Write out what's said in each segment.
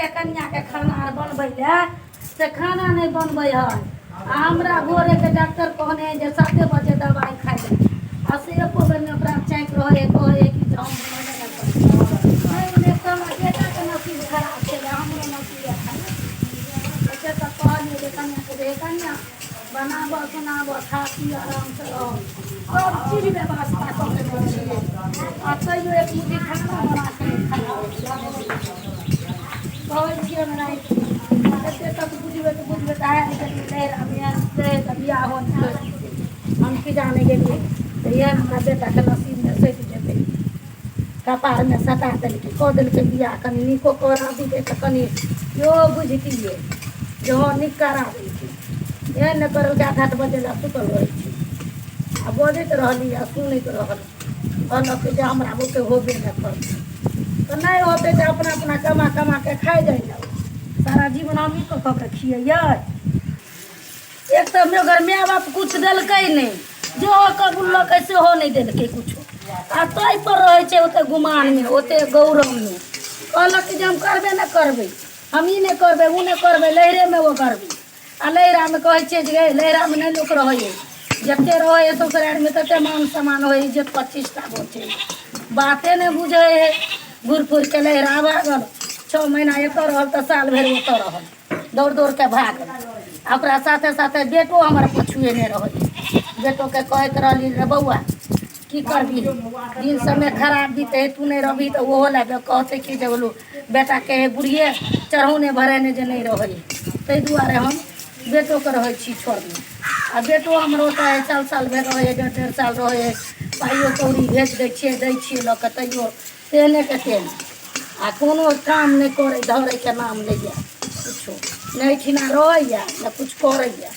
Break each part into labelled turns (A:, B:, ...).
A: छियै कनियाके खाना आर बनबै लए से खाना नहि बनबै है आ हमरा भोरेके डॉक्टर कहने है जे 7 बजे दबाइ खाइ लए आ से एको बेर नहि ओकरा चाँकि रहै है कहै है कि जे हम बनबे नहि करबै। नहि नहि तऽ हमरा बेटाके नसीब खराब छलै, हमरो नसीब खराब। एते तऽ कहलियै जे कनियाके जे हे कनिया, बनाबऽ सुनाबऽ, खा पी, आरामसँ रहऽ, सब चीज व्यवस्था कऽ के दै छियै आ तैयो एक मुट्ठी खाना बना कऽ नहि खाइ। कहै छियै हमरा एते तक बुझबै तऽ बुझबै तऽ आयल गेलियै नैहरामे, रहै तऽ बियाहो नहि होइत। हम की जाने गेलियै तऽ एहन हमरा बेटाके नसीबमे सटि जेतै। कपारमे सटा देलकै, कऽ देलकै बियाह। कनि नीको करा दितै तऽ कनि इहो बुझतियै जे हँ, नीक करा देलकै। एहन नहि करलकै। 8-8 बजे लए सुतल रहै छै आ बजैत रहली आ सुनैत रहल। कहलक जे हमरा बुते होबे नहि करतै तऽ नहि होतै तऽ अपना अपना कमा कमा के खाइ जाइ जाउ। सारा जीवन हमही कऽ कऽ के खियैयै। एक तऽ मगर माय बाप किछु देलकै नहि, जेहो कबुललकै सेहो नहि देलकै किछो आ ताहिपर रहै छै ओते गुमानमे, ओते गौरवमे। कहलक कि जे हम करबे नहि करबै, हम ई नहि करबै, ओ नहि करबै, लैहरेमे ओ करबै। आ लैहरामे कहै छियै जे गै, लैहरामे नहि लोक रहै हइ, जते रहै हइ ससुरारिमे तते मान सम्मान होइ हइ, इज्जत प्रतिष्ठा बचै हइ। बाते नहि बुझै हइ। घुरि फुरि कऽ लैहरा भागल। 6 महीना एतऽ रहल तऽ साल भरि ओतऽ रहल, दौड़ दौड़ के भागल। आ ओकरा साथे साथे बेटो हमर पछुए नहि रहै। बेटोके कहैत रहली, रे बौआ, की करबही, दिन समय खराब बीते हइ, तू नहि रहबही तऽ ओहो लए कऽ कहतै कि जे बोलू बेटाके हे बुढ़िए चढ़ौने भरेने जे नहि रहै। ताहि दुआरे हम बेटोके रहै छी छोड़ने। आ बेटो हमर ओतऽ हइ, साल साल भरि रहै हइ, डेढ़ डेढ़ साल रहै हइ। पाइयो कौड़ी भेज दै छियै, दै छियै लऽ कऽ, तैयो तेहनेके तेहन आ कोनो काम नहि करै धरैके नाम लैए किछो नहि। एहिठिना रहैए ने किछु करैए।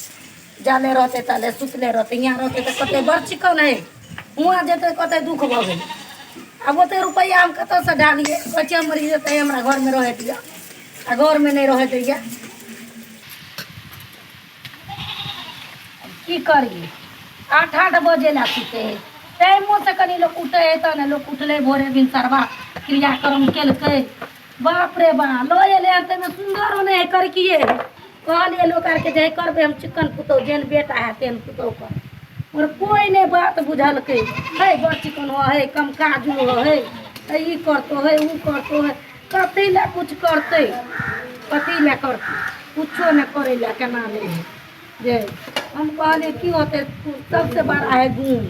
A: जाले रहतै ताले सुतले रहतै। हियाँ रहतै तऽ कहतै बड़ चिकन हइ, हुआँ जेतै कहतै दुःख भऽ गेलै। आब ओते रुपैआ हम कतऽसँ ढालियै? कहै छियै मरि जेतै, हमरा घरमे रहै दिअ आ घरमे नहि रहै दैए। की करियै? 8-8 बजे लए सुते हइ। टाइमोसँ कनि लोक उठै हइ तऽ ने लोक उठलै भोरे भिनसरवा क्रियाक्रम केलकै। बाप रे बा, लऽ एलै हन, ताहिमे सुन्दरो नहि हइ, करकिए हइ। कहलियै लोक आरके जे करबै हम चिक्कन पुतहु, जेहन बेटा हइ तेहन पुतहु कर। मगर कोइ नहि बात बुझलकै। हे बड़ चिकन हो हे, कम काजू हो हे, ई करतो हे, ओ करतो हे। कथी लए किछु करतै? कथी लए करतै? किछो नहि करै लए केना नहि हइ जे हम कहलियै की होतै? सबसे बड़ा है गुण,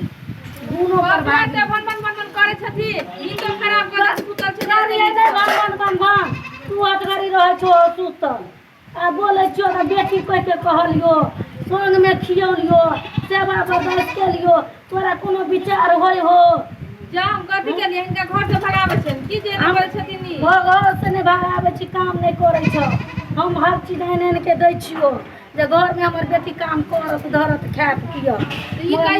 A: गुणो पर
B: बाप रे, भन भन भन भन करै छथिन, नींदो खराब कऽ दै सुतल छै।
A: करियै नहि भन भन भन भन। तू असगरी रहै छौ सुतल आ बोलै छियौ तऽ बेटी कहिके कहलियौ, संगमे खियौलियौ, सेवा बरदाश्त केलियौ, तोरा कोनो विचार होइ हो?
B: जा, हम कथी केलियै? हिनका घर से भगाबै छनि की जे
A: हम
B: करै छथिन ई?
A: घर से नहि भगाबै छी, काम नहि करै छौ। हम हर चीज आनि आनि के दै छियौ जे घरमे हमर बेटी काम करत धरत, खायत पियत।
B: ई कहि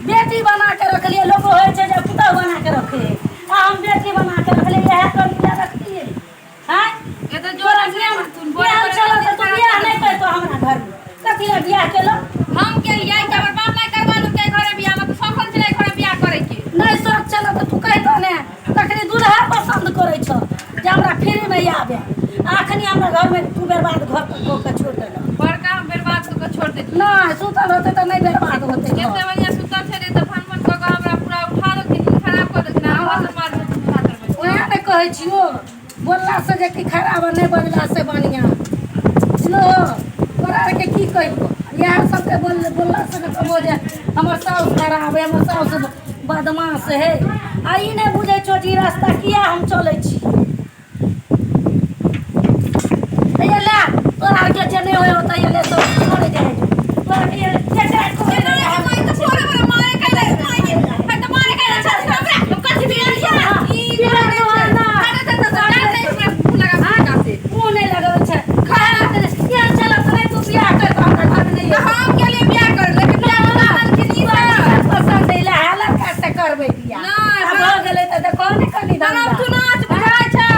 A: बेटी बना के रखलियै। लोक होइ छै जे पुतहु बना के रखै, आ हम बेटी बना के रखलियै। इएह करी लए रखतियै? आँय,
B: ए तऽ
A: तोरा
B: जोर
A: बियाह
B: से
A: बियाह छलौ तऽ तू बियाह नहि करितौ हमरा घरमे? कथी लए बियाह केलौ?
B: हम केलियै कि हमर बाप माय करवा लेलकै घरे बियाह, मतलब शौक छलै घरे बियाह करे के।
A: नहि शौक छलौ तऽ तू कहितौ ने। तखनी दुल्हा पसन्द करै छौ जे हमरा फ्रीमे आबे। आ अखनी हमरा घरमे तू बर्बाद घर कऽ के छोड़ि देलह।
B: बड़का हम बर्बाद कऽ के छोड़ देलियै?
A: नहि, सुतल होतै तऽ नहि बर्बाद होतै घर।
B: कते बढ़िया सुतल छलै तऽ भन भन कऽ के हमरा पूरा उठा देलखिन, नींद खराब कऽ देलखिन। आब घर से मार उठा करबै।
A: उएह ने कहै छियौ, बोललासँ जे कि खराब आ नहि बजलासँ बढ़िआँ। बुझलो, तोरा आरके की कहियौ, इएह सबके बोललासँ ने कहबो जे हमर साउस खराब हइ, हमर साउस बदमाश हइ। आ ई नहि बुझै छौ जे ई रास्ता किया हम चलै छी। तैयो ले, तोरा आरके जे नहि होइ तैयो ले, सब छोड़े जाइ तोरा के। जेकरा कहै
B: नहि हम ई तऽ भोरे भोरे मारे कैले माय के है तऽ मारे कैले छथिन हमरा। हम कथी बिगड़लियै ई? अरे तऽ तऽ डर नहि हमरा मुँह लगा हुनका से।
A: मुँह नहि लगबै छै, खाना यहाँ चलत नहि। तू बियाह कर कऽ हमरा घरमे नहि
B: तऽ हम गेलियै बियाह करे, लेकिन बियाह बना देलखिन ई सब।
A: पसन्द अइला है लड़का से करबै बियाह।
B: नहि,
A: आ भऽ गेलै तऽ देखो ने कनि धंधा।
B: करब तू नाच बुझाइ छै।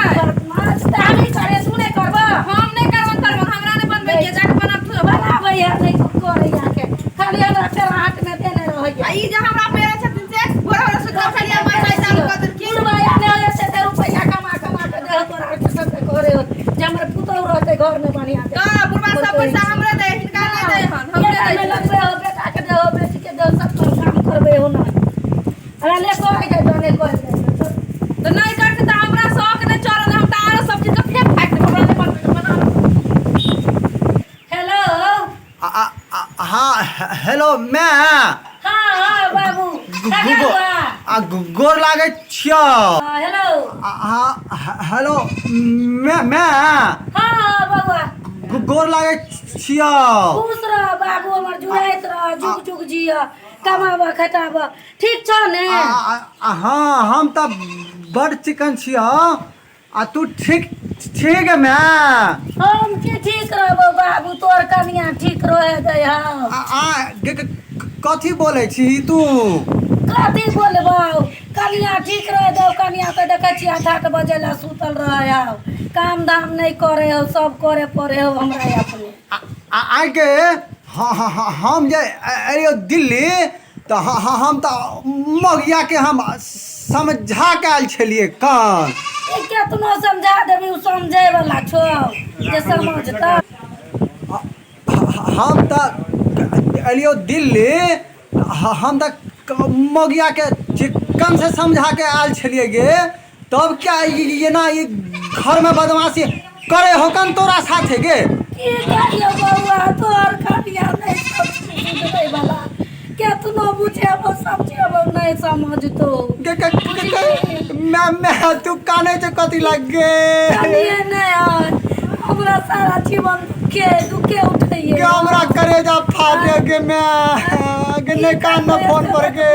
A: नाच तऽ हमही करे, तू नहि करबऽ।
B: हम नहि करबन तरबन, हमरा नहि बनबै के, जाके बनाब तू।
A: बनाबैया नहि करैया के, खाली हमरा पेराहटमे देने रहैया।
B: आ ई जे हमरा पेरे छथिन से भोरे भोरे सुतल छलियै, मरनाइ चालू कऽ देलखिन।
A: बुढ़बा नहि होइ छै तऽ रुपैआ कमा कमा के देह तोरा आरके सबके कहै। घर में बढ़िया
B: तऽ बुढ़वा सब पैसा हमरे दे हिनका नहि दे हन हमरे
A: बेटा
B: दे
A: में लगबे हो बेटा के देहो बेटी के देहो सब पर काम करबे हो ना अरे ले कोई के जाने कोई
B: तऽ नहि करतै तऽ हमरा शौक नहि चढ़ल हम तऽ आरो सब चीज के फेंक फाकि देब हमरा नहि बनबै के बना
A: हेलो
C: आ आ आ हाँ हेलो मैं
A: हाँ हाँ बाबू काका बुआ।
C: आ गोर लागै छियौ
A: हाँ, हेलो
C: आ हाँ हेलो मैं मैं
A: हाँ हाँ बबुआ
C: गोर लागै छियौ
A: खुश रह बाबू हमर जुड़ैत रह जुग जुग जिय कमाब खटाब ठीक छौ ने
C: आ आ- आ हाँ हम तऽ बड़ चिकन छियौ आ तू ठीक ठीक है मैं
A: हम की ठीक रहबो बाबू तोर कनिया ठीक रहे दे हौ
C: आ आ गे- गे- कथी बोलै छी तू
A: कथी बोलबौ कनिया ठीक रहे दौ कनिया के देखै छी आठ आठ बजे ला सुतल रहे हौ काम धाम नहि करे हौ सब करे पड़े हौ हमरा अपने
C: आ आ- आगे हाँ हाँ हाँ हम जे अरे दिल्ली तऽ हाँ हाँ हम तऽ मगियाके हम समझा के आयल छलियै कान
A: ई केतनो समझा देबी उ समझे वाला छौ जे समझता
C: हम तऽ एलियौ दिल्ली हम तऽ मगियाके चिक्कन से समझा के आयल छलियै गे तब क्या एना ई घरमे बदमाशी करे होकन तोरा साथे गे
A: की करियौ बौआ तोहर कनिया नहि समझै वाला केतनो बुझेबो समझेबो नहि समझतो
C: गे गे गे गे मैं मैं तू काने छै कथी लाग गे
A: कनिए नहि आय हमरा सारा जीवन दुखे दुखे उठैये
C: गे हमरा करेजा फाटे गे मैं गे नहि कान न फोन पर गे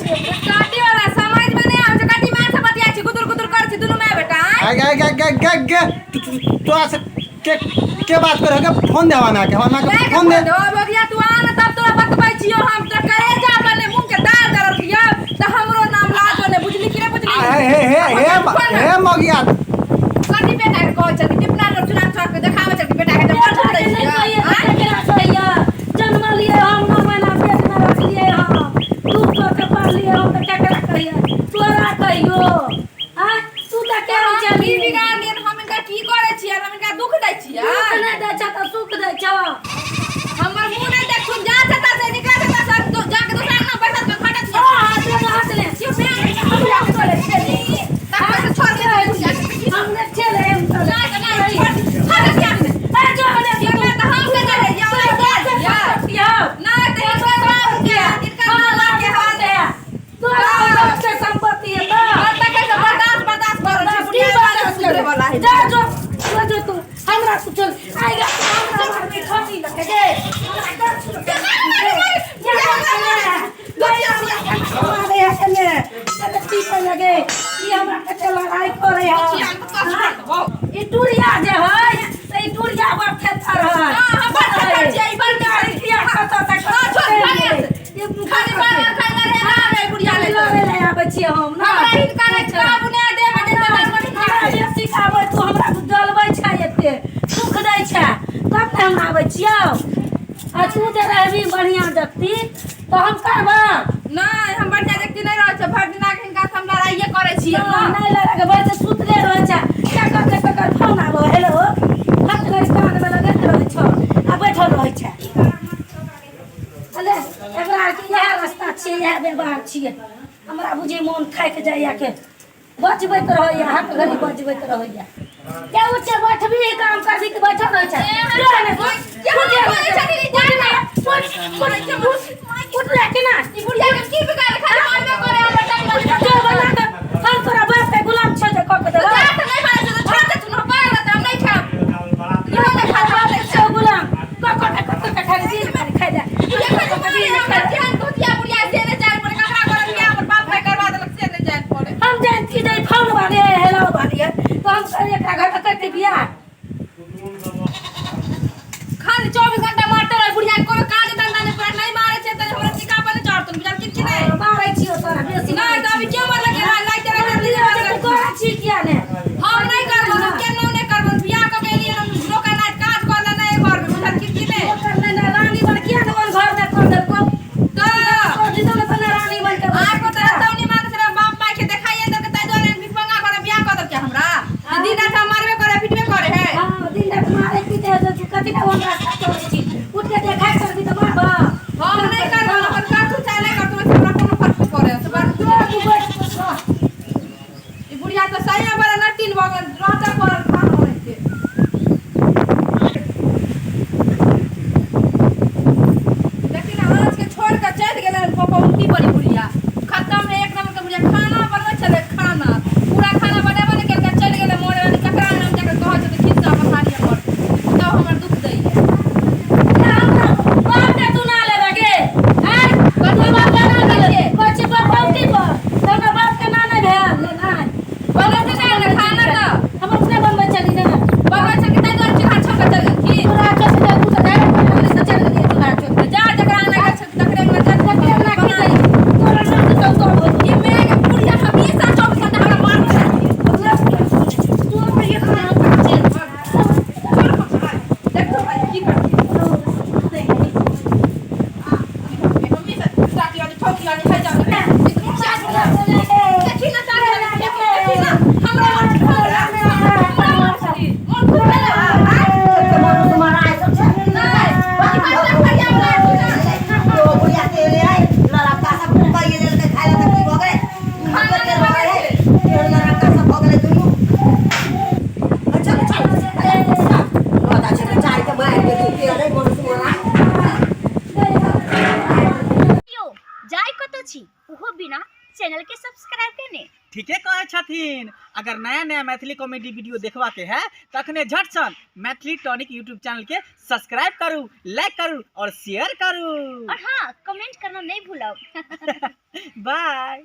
B: काटी वाला समझ में नहीं आवे छै काटी मार से बतिया छै गुदुर गुदुर कर छै दुनू माय बेटा आँय?
C: गे गे गे गे गे तोरा से के के बात करे के फोन दे हमरा के हमरा के
B: नहीं
C: फोन दे
B: दो बगिया तू आ ना तब तोरा बतबै छियो हम तोरा करेजा बने मुंह के दाल दरल दियो त हमरो नाम लाजो ने बुझली कि ने बुझली
C: आ, हे हे हे हे हे मगिया
B: कथी बेटा के कहै छथि टिपना लोग चुना चुना के देखाबै छथि बेटा के जब
A: बेटा
B: पढ़
A: के
B: दै
A: नहि
B: छियै
A: कहिए
B: आँय?
A: तऽ केकरा कहिए जन्मलियै हम 9 महीना पेटमे रखलियै हम दूध कऽ के पाललियै हम तऽ केकरा कहिए तोरा कहियो आँय तू तऽ केहन
B: हम की
A: चली
B: बिगाड़लियै हम इनका की करै छियै हम इनका दुख दै छियै
A: दुख नहि दै छ तऽ सुख दै छ
B: हमर मुंह नहि देखथुन जा छता से निकला छता से जाके दोसर अंगना बैठल के खटक
A: ओ हाथ ले हाथ ले हमरा करे छेली
B: तकर से छोड़ के चलि जा
A: हम ने छेले हम तो
B: जा के नहि छोड़ छोड़ के
A: ए जो हने
B: की मैं तऽ हम के जाय या
A: या
B: नहि तऽ हिनकर बाप के हिनकर बाप के हाल है
A: तोरा बाप के संपत्ति है तो
B: तकर से बर्दाश्त बर्दाश्त करै छी
A: की
B: बुढ़िया
A: बर्दाश्त
B: सुधरे वाला है
A: जा जो जो जो तू हमरा कुछ आएगा हमरा मारबी छोटी लगे गे हमरा कर सुन के लगे ई हमरा कते लड़ाई करे है ई टुरिया जे है से ई टुरिया बड़ थेथर है
B: हां हम बड़ थेथर छियै ई बड़
A: गाड़ी किया कतऽ तक
B: हां छोड़ खाली खाली बार खाइ ले रे ना रे बुढ़िया ले
A: लड़े ले आबै छियै हम ना
B: हमरा हिनका नहि काबू नहि देब जे
A: हमरा जे सिखाबै तू हमरा जलबै छै एते सुख दै छै तब ने हम आबै छियौ आ तू जे रहबी बढ़िआँ जगती तऽ हम करबऽ
B: नहि हम बढ़िआँ जगती नहि रहै छै भरि दिना के हिनका से हम लड़ाइए करै छियै
A: नहि लड़ाके भरि दिन सुतले रहै छै केकर ने केकर फोन आबै हेलो हाथ घड़ी कानमे लगैत रहै छौ आ बैठल रहै छै अले एकरा आरके इएह रास्ता छियै इएह व्यवहार छियै हमरा बुझी मोन थाकि जाइए के बजबैत रहैया हाथ घड़ी बजबैत रहैया के उठे बैठबी काम करबी कि बैठल रहै छै जो ने उठ ले के ना
B: ई बुढ़िया के की बिगाड़ खाली मारबे करे हमर टाइम पर
A: जो बना के हम तोरा बाप के गुलाम छौ जे कऽ के देबौ
B: जा तऽ नहि मारै छौ तऽ छोड़ दे तू न पार तऽ हम नहि खायब
A: इहो नहि खा बाप के छौ गुलाम कऽ कऽ के कऽ के खाइ दिन भरि खाइ ले
B: देखै छी मारे हमरा केहन धोतिया बुढ़िया से नहि जाय पड़े कपड़ा गरम किया हमर बाप भाई करवा देलक से नहि जाय पड़े
A: हम जानती जे फोन वाले है हेलो वाली है तो हम करिए एकरा घर में करते बियाह
B: खाली 24 घंटा मारते रहे बुढ़िया के। पपौती बड़ी बुढ़िया खत्म है। एक नंबर के बुढ़िया खाना बनबै छलै, खाना पूरा खाना बनेबे नहि केलकै, चलि गेलै मरे वाली। ककरा नाम जाके कहै छै तऽ खिस्सा पसारी हमर पुतहु हमर दुख दैये।
A: बाप के तू ना लेबे गे, आँय?
B: कथी
A: बाप के ना
B: बनबै
A: लेबे
B: छियै?
A: कहै छी बपौती पर, तऽ हमरा बाप के ना नहि भेल लेनाइ?
B: बनबै छै ने खाना तऽ
A: हम अपने बनबै छली ने।
B: बनबै छै कि ताहि दुआरे चूल्हा छोड़ि कऽ चलि गेलखिन?
A: चूल्हा छोड़ि कऽ तू तऽ डायरेक्ट बनबै से चलि गेलियै चूल्हा छोड़ि कऽ।
B: जा जकरा अंगना गेल छै तकरे अंगना जा।
A: तकरे अंगना की करी? तोरा नाम तऽ तो हो।
B: ई मेघ बुढ़िया हमेशा 24 घंटा हमरा मारते रहती।
A: तू अपन ये खाना चल।
B: देखो भाई की करती मम्मी से साथी वाली ठोकी वाली है जाओ। देखी ना साथी वाली, देखी ना हमरा मन हमरा हमरा मन छली मन खूब भेलै। नहीं बाकी पैसा खरिया वाला
D: यौ, जाय कतऽ छी ओहो बिना चैनल के सब्सक्राइब केने?
E: ठीके कहै छथिन। अगर नया नया मैथिली कॉमेडी वीडियो देखबा के है तखने झट सन मैथिली टॉनिक यूट्यूब चैनल के सब्सक्राइब करू, लाइक करू और शेयर करू।
D: और हाँ, कमेंट करना नहीं भूलब।
E: बाय।